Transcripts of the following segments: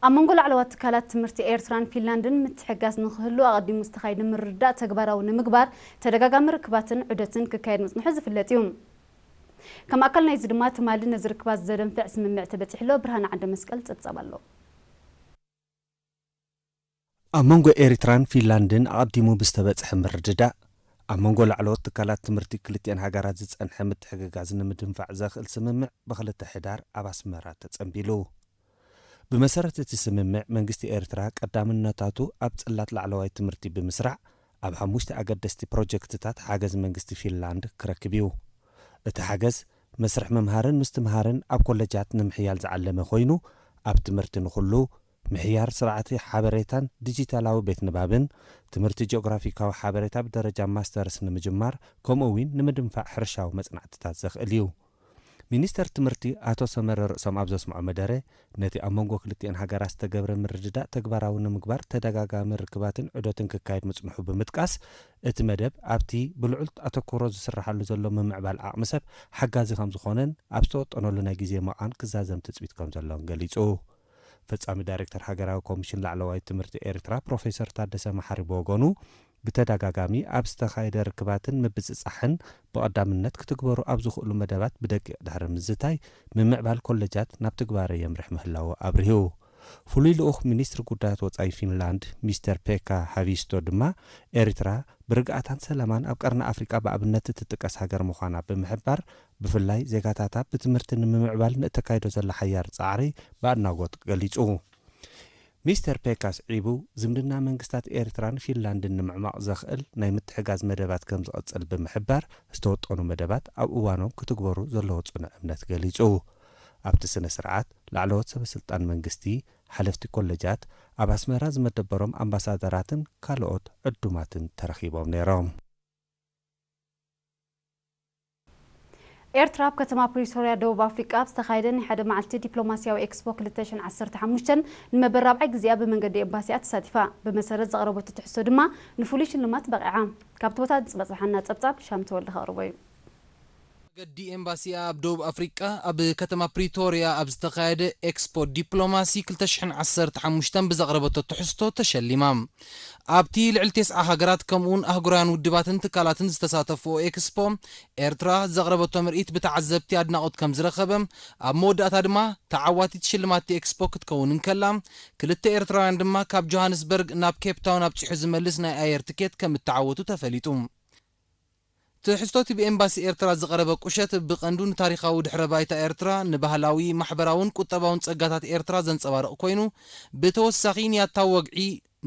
ኣብ መንጎ ላዕለዋት ትካላት ትምህርቲ ኤርትራን ፊንላንድን ምትሕጋዝ ንኽህሉ ኣቐዲሙ ዝተኻየደ ምርድዳእ ተግባራዊ ንምግባር ተደጋጋሚ ርክባትን ዑደትን ክካየድ ምጽንሑ ዝፍለጥ እዩ። ከም ኣካል ናይዚ ድማ ትማሊ ነዚ ርክባት ዘደንፍዕ ስምምዕ ተበጺሕሎ። ብርሃነ ዓንደ መስቀል ጸብጻብ ኣሎ። ኣብ መንጎ ኤርትራን ፊንላንድን ኣቐዲሙ ብዝተበጽሐ ምርድዳእ፣ ኣብ መንጎ ላዕለዎት ትካላት ትምህርቲ ክልቲኣን ሃገራት ዝጸንሐ ምትሕግጋዝ ንምድንፋዕ ዘኽእል ስምምዕ ብክልተ ሕዳር ኣብ ኣስመራ ተጸንቢሉ። ብመሰረት እቲ ስምምዕ፣ መንግስቲ ኤርትራ ቀዳምነታቱ ኣብ ጽላት ላዕለዋይ ትምህርቲ ብምስራዕ፣ ኣብ ሓሙሽተ ኣገደስቲ ፕሮጀክትታት ሓገዝ መንግስቲ ፊንላንድ ክረክብ እዩ። እቲ ሓገዝ፣ መስርሕ ምምሃርን ምስትምሃርን ኣብ ኮለጃት ንምሕያል ዝዓለመ ኮይኑ፣ ኣብ ትምህርቲ ንኹሉ፣ ምሕያር ስርዓት ሓበሬታን ዲጂታላዊ ቤት ንባብን፣ ትምህርቲ ጂኦግራፊካዊ ሓበሬታ ብደረጃ ማስተርስ ንምጅማር፣ ከምኡ እውን ንምድንፋዕ ሕርሻዊ መጽናዕትታት ዘኽእል እዩ። ሚኒስተር ትምህርቲ ኣቶ ሰመረ ርእሶም ኣብ ዘስምዖ መደረ፣ ነቲ ኣብ መንጎ ክልቲኣን ሃገራት ዝተገብረ ምርድዳእ ተግባራዊ ንምግባር ተደጋጋሚ ርክባትን ዑደትን ክካየድ ምጽንሑ ብምጥቃስ፣ እቲ መደብ ኣብቲ ብልዑል ኣተኩሮ ዝስርሓሉ ዘሎ ምምዕባል ዓቕሚ ሰብ ሓጋዚ ከም ዝኾነን ኣብ ዝተወጠነሉ ናይ ግዜ መቓን ክዛዘም ትጽቢት ከም ዘሎን ገሊጹ። ፈጻሚ ዳይሬክተር ሃገራዊ ኮሚሽን ላዕለዋይ ትምህርቲ ኤርትራ ፕሮፌሰር ታደሰ መሓሪ ብወገኑ፣ ብተደጋጋሚ ኣብ ዝተኻየደ ርክባትን ምብጽጻሕን ብቐዳምነት ክትግበሩ ኣብ ዝኽእሉ መደባት ብደቂቕ ድሕሪ ምዝታይ፣ ምምዕባል ኮለጃት ናብ ትግባረ የምርሕ ምህላዉ ኣብሪሁ። ፍሉይ ልኡኽ ሚኒስትሪ ጉዳያት ወጻኢ ፊንላንድ ሚስተር ፔካ ሃቪስቶ ድማ፣ ኤርትራ ብርግኣታን ሰላማን ኣብ ቀርኒ ኣፍሪቃ ብኣብነት እትጥቀስ ሃገር ምዃና ብምሕባር፣ ብፍላይ ዜጋታታ ብትምህርቲ ንምምዕባል ንእተካይዶ ዘላ ሓያር ጻዕሪ ብኣድናቖት ገሊጹ። ሚስተር ፔካ ስዒቡ፣ ዝምድና መንግስታት ኤርትራን ፊንላንድን ንምዕማቕ ዘኽእል ናይ ምትሕጋዝ መደባት ከም ዝቐጽል ብምሕባር፣ ዝተወጠኑ መደባት ኣብ እዋኖም ክትግበሩ ዘለዎ ጽኑዕ እምነት ገሊጹ። ኣብቲ ስነ ስርዓት፣ ላዕለዎት ሰበ ስልጣን መንግስቲ፣ ሓለፍቲ ኮለጃት፣ ኣብ ኣስመራ ዝመደበሮም ኣምባሳደራትን ካልኦት ዕዱማትን ተረኺቦም ነይሮም። ኤርትራ ኣብ ከተማ ፕሪቶርያ ደቡብ ኣፍሪቃ ኣብ ዝተኻየደ ናይ ሓደ መዓልቲ ዲፕሎማስያዊ ኤክስፖ ክልተ ሽሕን ዓሰርተ ሓሙሽተን ንመበል ራብዓይ ግዜኣ ብመንገዲ ኤምባሲኣ ተሳቲፋ። ብመሰረት ዘቕረበቶ ትሕዝቶ ድማ ንፍሉይ ሽልማት በቒዓ። ካብቲ ቦታ ዝመጽእ ሓና ጸብጻብ ሻም ተወልደ ከቕርቦ እዩ። መገዲ ኤምባሲኣ ኣብ ደቡብ ኣፍሪቃ ኣብ ከተማ ፕሪቶርያ ኣብ ዝተኻየደ ኤክስፖ ዲፕሎማሲ ክልተ ሽሕን ዓሰርተ ሓሙሽተን ብዘቕረበቶ ትሕዝቶ ተሸሊማ። ኣብቲ ልዕሊ ተስዓ ሃገራት ከምኡውን ኣህጉራውያን ውድባትን ትካላትን ዝተሳተፍኦ ኤክስፖ፣ ኤርትራ ዘቕረበቶ ምርኢት ብተዓዘብቲ ኣድናቖት ከም ዝረኸበ፣ ኣብ መወዳእታ ድማ ተዓዋቲት ሽልማት እቲ ኤክስፖ ክትከውን እንከላ፣ ክልተ ኤርትራውያን ድማ ካብ ጆሃንስበርግ ናብ ኬፕ ታውን ኣብጺሑ ዝመልስ ናይ ኣየር ትኬት ከም እተዓወቱ ተፈሊጡ። ትሕዝቶ እቲ ብኤምባሲ ኤርትራ ዝቐረበ ቁሸት ብቐንዱ ንታሪኻዊ ድሕረ ባይታ ኤርትራ፣ ንባህላዊ፣ ማሕበራውን ቁጠባውን ጸጋታት ኤርትራ ዘንጸባርቕ ኮይኑ፣ ብተወሳኺ ንያታዊ ወግዒ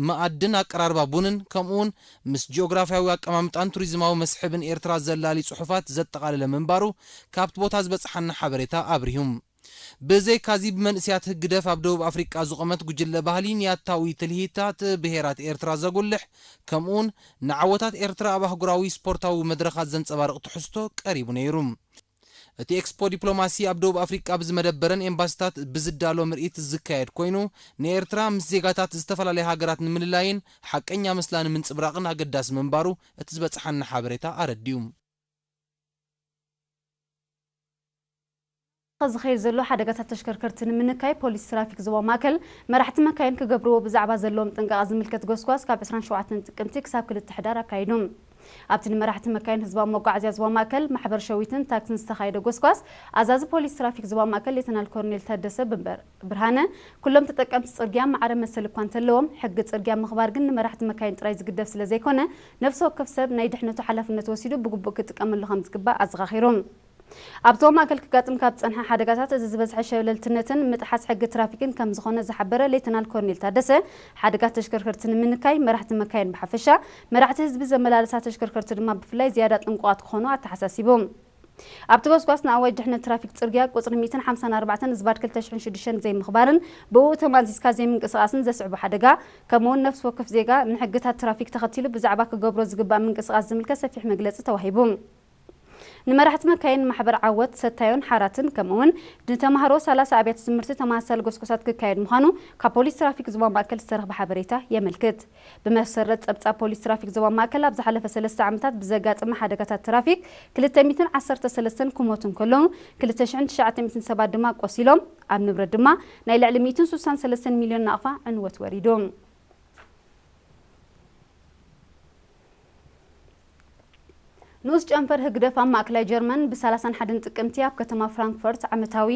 መኣድን ኣቀራርባ ቡንን፣ ከምኡውን ምስ ጂኦግራፍያዊ ኣቀማምጣን ቱሪዝማዊ መስሕብን ኤርትራ ዘላሊ ጽሑፋት ዘጠቓለለ ምንባሩ ካብቲ ቦታ ዝበጽሓና ሓበሬታ ኣብሪሁ። ብዘይካዚ ብመንእሰያት ህግደፍ ኣብ ደቡብ ኣፍሪቃ ዝቖመት ጉጅለ ባህሊ ንያታዊ ትልሂታት ብሄራት ኤርትራ ዘጉልሕ፣ ከምኡውን ንዓወታት ኤርትራ ኣብ ኣህጉራዊ ስፖርታዊ መድረኻት ዘንጸባርቕ ትሕዝቶ ቀሪቡ ነይሩ። እቲ ኤክስፖ ዲፕሎማሲ ኣብ ደቡብ ኣፍሪቃ ብዝመደበረን ኤምባሲታት ብዝዳሎ ምርኢት ዝካየድ ኮይኑ፣ ንኤርትራ ምስ ዜጋታት ዝተፈላለያ ሃገራት ንምልላይን ሓቀኛ ምስላ ንምንጽብራቕን ኣገዳሲ ምንባሩ እቲ ዝበጽሓና ሓበሬታ ኣረዲኡ። ዝኸይድ ዘሎ ሓደጋታት ተሽከርከርቲ ንምንካይ ፖሊስ ትራፊክ ዞባ ማእከል መራሕቲ መካይን ክገብርዎ ብዛዕባ ዘለዎም ጥንቃቐ ዝምልከት ጎስጓስ ካብ ዕስራን ሸውዓተን ጥቅምቲ ክሳብ ክልተ ሕዳር ኣካይዱ። ኣብቲ ንመራሕቲ መካይን ህዝባዊ መጓዓዝያ ዞባ ማእከል ማሕበር ሸዊትን ታክስን ዝተኻየደ ጎስጓስ ኣዛዚ ፖሊስ ትራፊክ ዞባ ማእከል ሌተናል ኮርኔል ታደሰ ብንበር ብርሃነ፣ ኩሎም ተጠቀምቲ ጽርግያ ማዕረ መሰል እኳ እንተለዎም፣ ሕጊ ጽርግያ ምኽባር ግን ንመራሕቲ መካይን ጥራይ ዝግደፍ ስለ ዘይኮነ፣ ነፍሲ ወከፍ ሰብ ናይ ድሕነቱ ሓላፍነት ወሲዱ ብግቡእ ክጥቀመሉ ከም ዝግባእ ኣዘኻኺሩ። ኣብ ዞባ ማእከል ክጋጥም ካብ ዝጸንሐ ሓደጋታት እቲ ዝበዝሐ ሸለልትነትን ምጥሓስ ሕጊ ትራፊክን ከም ዝኾነ ዝሓበረ ሌተናል ኮርኔል ታደሰ፣ ሓደጋ ተሽከርከርቲ ንምንካይ መራሕቲ መካይን ብሓፈሻ፣ መራሕቲ ህዝቢ ዘመላለሳ ተሽከርከርቲ ድማ ብፍላይ ዝያዳ ጥንቁቓት ክኾኑ ኣተሓሳሲቡ። ኣብቲ ጎስጓስ ንኣዋጅ ድሕነት ትራፊክ ጽርግያ ቁጽሪ ሚእትን ሓምሳን ኣርባዕተን ዝባድ ክልተ ሽሕን ሽዱሽተን ዘይምኽባርን ብእኡ ተማእዚዝካ ዘይምንቅስቓስን ዘስዕቦ ሓደጋ፣ ከምኡውን ነፍሲ ወከፍ ዜጋ ንሕግታት ትራፊክ ተኸቲሉ ብዛዕባ ክገብሮ ዝግባእ ምንቅስቓስ ዝምልከት ሰፊሕ መግለጺ ተዋሂቡ። ንመራሕቲ መካይን ማሕበር ዓወት ሰታዮን ሓራትን ከምኡውን ንተማሃሮ ሰላሳ ኣብያተ ትምህርቲ ተመሳሳሊ ጎስጎሳት ክካየድ ምዃኑ ካብ ፖሊስ ትራፊክ ዞባ ማእከል ዝተረኽበ ሓበሬታ የመልክት። ብመሰረት ጸብጻብ ፖሊስ ትራፊክ ዞባ ማእከል ኣብ ዝሓለፈ ሰለስተ ዓመታት ብዘጋጠመ ሓደጋታት ትራፊክ ክልተ ሚእትን ዓሰርተ ሰለስተን ክሞቱ እንከለዉ ክልተ ሽሕን ትሽዓተ ሚእትን ሰባት ድማ ቆሲሎም፣ ኣብ ንብረት ድማ ናይ ልዕሊ ሚእትን ሱሳን ሰለስተን ሚልዮን ናቕፋ ዕንወት ወሪዱ። ንኡስ ጨንፈር ህግደፍ ኣብ ማእከላይ ጀርመን ብሰላሳን ሓደን ጥቅምቲ ኣብ ከተማ ፍራንክፈርት ዓመታዊ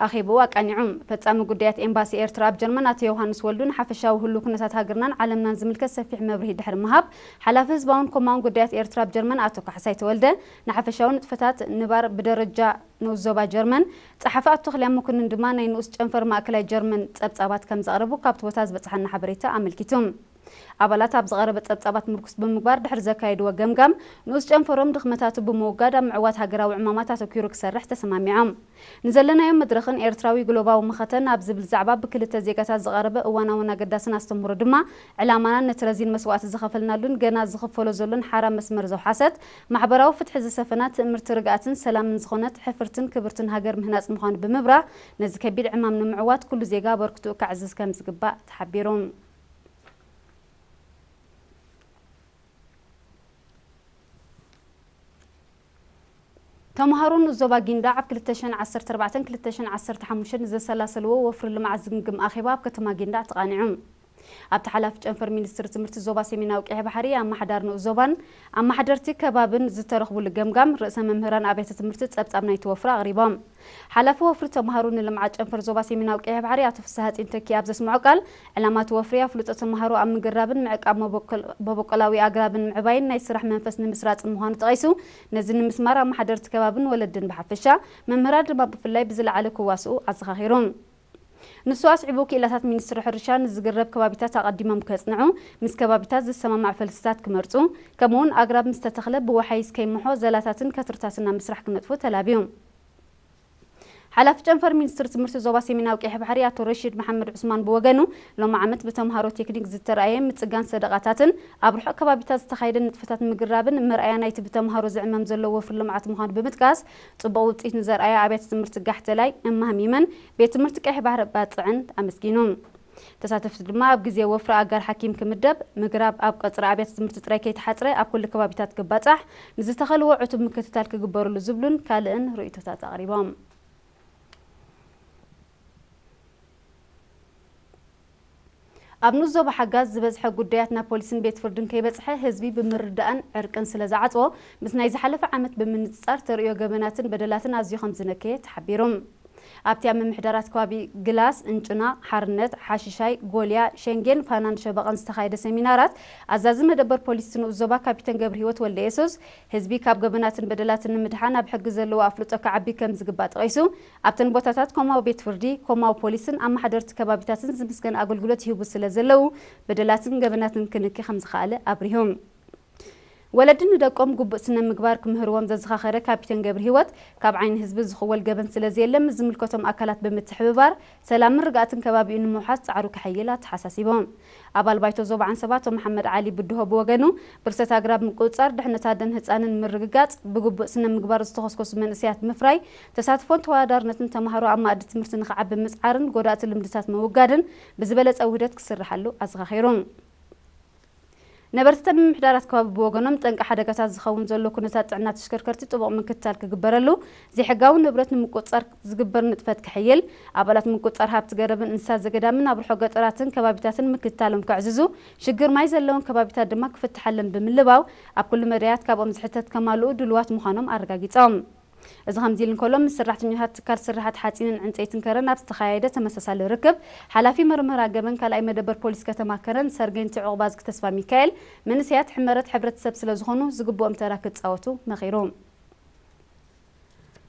ኣኼብኡ ኣቃኒዑ። ፈጻሚ ጉዳያት ኤምባሲ ኤርትራ ኣብ ጀርመን ኣቶ ዮሃንስ ወልዱ ንሓፈሻዊ ህሉ ኩነታት ሃገርናን ዓለምናን ዝምልከት ሰፊሕ መብርሂ ድሕሪ ምሃብ፣ ሓላፊ ህዝባውን ኮማውን ጉዳያት ኤርትራ ኣብ ጀርመን ኣቶ ካሕሳይ ተወልደ ንሓፈሻዊ ንጥፈታት ንባር ብደረጃ ንኡስ ዞባ ጀርመን፣ ጸሓፊ ኣቶ ተኽልያ መኮንን ድማ ናይ ንኡስ ጨንፈር ማእከላይ ጀርመን ጸብጻባት ከም ዘቕረቡ ካብቲ ቦታ ዝበጽሓና ሓበሬታ ኣመልኪቱ። ኣባላት ኣብ ዝቐረበ ጸብጻባት ምርኩስ ብምግባር ድሕሪ ዘካየድዎ ገምጋም፣ ንኡስ ጨንፈሮም ድኽመታቱ ብምውጋድ ኣብ ምዕዋት ሃገራዊ ዕማማት ኣተኲሩ ክሰርሕ ተሰማሚዖም። ንዘለናዮ መድረኽን ኤርትራዊ ግሎባዊ መኸተን ኣብ ዝብል ዛዕባ ብክልተ ዜጋታት ዝቐረበ እዋናውን ኣገዳስን ኣስተምህሮ ድማ ዕላማናን ነቲ ረዚን መስዋእቲ ዝኸፈልናሉን ገና ዝኽፈሎ ዘሎን ሓራ መስመር ዘውሓሰት፣ ማሕበራዊ ፍትሒ ዝሰፈና፣ ትእምርቲ ርግኣትን ሰላምን ዝኾነት ሕፍርትን ክብርትን ሃገር ምህናጽ ምዃኑ ብምብራህ፣ ነዚ ከቢድ ዕማም ንምዕዋት ኩሉ ዜጋ ኣበርክትኡ ከዕዝዝ ከም ዝግባእ ተሓቢሩ። ተምሃሮ ንኡስ ዞባ ጊንዳዕ ኣብ ክልተ ሽሕን ዓሰርተ ኣርባዕተን ክልተ ሽሕን ዓሰርተ ሓሙሽተን ንዘሰላሰልዎ ወፍሪ ልምዓት ዝግምግም ኣኼባ ኣብ ከተማ ጊንዳዕ ተቓኒዑ። ኣብቲ ሓላፊ ጨንፈር ሚኒስትሪ ትምህርቲ ዞባ ሰሜናዊ ቀይሕ ባሕሪ፣ ኣመሓዳሪ ንኡስ ዞባን ኣመሓደርቲ ከባብን ዝተረኽቡሉ ገምጋም፣ ርእሰ መምህራን ኣብያተ ትምህርቲ ጸብጻብ ናይቲ ወፍሪ ኣቕሪቦም። ሓላፊ ወፍሪ ተምሃሮ ንልምዓት ጨንፈር ዞባ ሰሜናዊ ቀይሕ ባሕሪ ኣቶ ፍስሃ ጺንተኪ ኣብ ዘስምዖ ቃል፣ ዕላማ እቲ ወፍሪ ኣፍልጦ ተምሃሮ ኣብ ምግራብን ምዕቃብ መበቆል-፣ መበቆላዊ ኣግራብን ምዕባይን ናይ ስራሕ መንፈስ ንምስራጽን ምዃኑ ጠቒሱ፣ ነዚ ንምስማር ኣመሓደርቲ ከባብን ወለድን ብሓፈሻ፣ መምህራን ድማ ብፍላይ ብዝለዓለ ክዋስኡ ኣዘኻኺሩ። ንሱ ኣስዒቡ፣ ክኢላታት ሚኒስትሪ ሕርሻ ንዝግረብ ከባቢታት ኣቐዲሞም ከጽንዑ፣ ምስ ከባቢታት ዝሰማማዕ ፈልስታት ክመርጹ፣ ከምኡውን ኣግራብ ምስ ተተኽለ ብወሓይዝ ከይምሖ ዘላታትን ከትርታትን ኣብ ምስራሕ ክነጥፉ ተላብዩ። ሓላፊ ጨንፈር ሚኒስትሪ ትምህርቲ ዞባ ሰሜናዊ ቀይሕ ባሕሪ ኣቶ ረሺድ መሓመድ ዑስማን ብወገኑ፣ ሎሚ ዓመት ብተምሃሮ ቴክኒክ ዝተራእየ ምጽጋን ሰደቓታትን ኣብ ርሑቕ ከባቢታት ዝተኻየደ ንጥፈታት ምግራብን መርኣያ ናይቲ ብተምሃሮ ዝዕመም ዘሎ ወፍሪ ልምዓት ምዃኑ ብምጥቃስ፣ ጽቡቕ ውጽኢት ንዘርኣያ ኣብያተ ትምህርቲ ጋሕተላይ፣ እማህሚመን ቤት ትምህርቲ ቀይሕ ባሕሪ ባጽዕን ኣመስጊኑ። ተሳተፍቲ ድማ ኣብ ግዜ ወፍሪ ኣጋር ሓኪም ክምደብ፣ ምግራብ ኣብ ቀጽሪ ኣብያተ ትምህርቲ ጥራይ ከይተሓጽረ ኣብ ኩሉ ከባቢታት ክባጻሕ፣ ንዝተኸልዎ ዕቱብ ምክትታል ክግበረሉ ዝብሉን ካልእን ርእይቶታት ኣቕሪቦም። ኣብ ንኡስ ዞባ ሓጋዝ ዝበዝሐ ጉዳያት ናብ ፖሊስን ቤት ፍርድን ከይበጽሐ ህዝቢ ብምርዳእን ዕርቅን ስለ ዝዓጽዎ፣ ምስ ናይ ዝሓለፈ ዓመት ብምንጽጻር ተርእዮ ገበናትን በደላትን ኣዝዩ ከም ዝነከየ ተሓቢሩ። ኣብቲ ኣብ ምምሕዳራት ከባቢ ግላስ፣ እንጭና፣ ሓርነት፣ ሓሽሻይ፣ ጎልያ፣ ሸንጌን ፋናን ሸበቐን ዝተኻየደ ሰሚናራት፣ ኣዛዚ መደበር ፖሊስ እቲ ንኡስ ዞባ ካፒተን ገብረሂወት ወልደየሱስ፣ ህዝቢ ካብ ገበናትን በደላትን ንምድሓን ኣብ ሕጊ ዘለዎ ኣፍልጦ ክዓቢ ከም ዝግባእ ጠቒሱ፣ ኣብተን ቦታታት ኮማዊ ቤት ፍርዲ፣ ኮማዊ ፖሊስን ኣመሓደርቲ ከባቢታትን ዝምስገን ኣገልግሎት ይህቡ ስለ ዘለዉ፣ በደላትን ገበናትን ክንኪ ከም ዝኸኣለ ኣብሪሁ። ወለዲ ንደቆም ግቡእ ስነ ምግባር ክምህርዎም ዘዘኻኸረ ካፒተን ገብረሂወት፣ ካብ ዓይኒ ህዝቢ ዝኽወል ገበን ስለ ዘየለ፣ ምስ ዝምልከቶም ኣካላት ብምትሕብባር ሰላምን ርግኣትን ከባቢኡ ንምውሓስ ጻዕሩ ከሐይል ኣተሓሳሲቦም። ኣባል ባይቶ ዞባ ዓንሰባ ኣቶ መሓመድ ዓሊ ብድሆ ብወገኑ፣ ብርሰት ኣግራብ ምቁጽጻር፣ ድሕነት ኣደን ህጻንን ምርግጋጽ፣ ብግቡእ ስነ ምግባር ዝተኾስኮሱ መንእሰያት ምፍራይ፣ ተሳትፎን ተወዳዳርነትን ተምሃሮ ኣብ መኣዲ ትምህርቲ ንኽዓቢ ምጽዓርን ጎዳእቲ ልምድታት ምውጋድን ብዝበለጸ ውህደት ክስርሓሉ ኣዘኻኺሩ። ነበርቲ ምምሕዳራት ከባቢ ብወገኖም፣ ጠንቂ ሓደጋታት ዝኸውን ዘሎ ኩነታት ጥዕና ተሽከርከርቲ ጥቡቕ ምክትታል ክግበረሉ፣ ዘይሕጋዊ ንብረት ንምቁጽጻር ዝግበር ንጥፈት ክሕይል፣ ኣባላት ምቁጽጻር ሃብቲ ገረብን እንስሳ ዘገዳምን ኣብ ርሑቕ ገጠራትን ከባቢታትን ምክትታሎም ከዕዝዙ፣ ሽግር ማይ ዘለወን ከባቢታት ድማ ክፍትሓለን ብምልባው፣ ኣብ ኩሉ መዳያት ካብኦም ዝሕተት ከማልኡ ድሉዋት ምዃኖም ኣረጋጊጾም። እዚ ከምዚ ኢሉ እንከሎ፣ ምስ ሰራሕተኛታት ትካል ስርሓት ሓጺንን ዕንጸይትን ከረን ኣብ ዝተኻየደ ተመሳሳሊ ርክብ፣ ሓላፊ መርመራ ገበን ካልኣይ መደበር ፖሊስ ከተማ ከረን ሰርጌንት ዑቕባዝጊ ተስፋ ሚካኤል፣ መንእሰያት ሕመረት ሕብረተሰብ ስለ ዝኾኑ ዝግብኦም ተራ ክጻወቱ መኺሩ።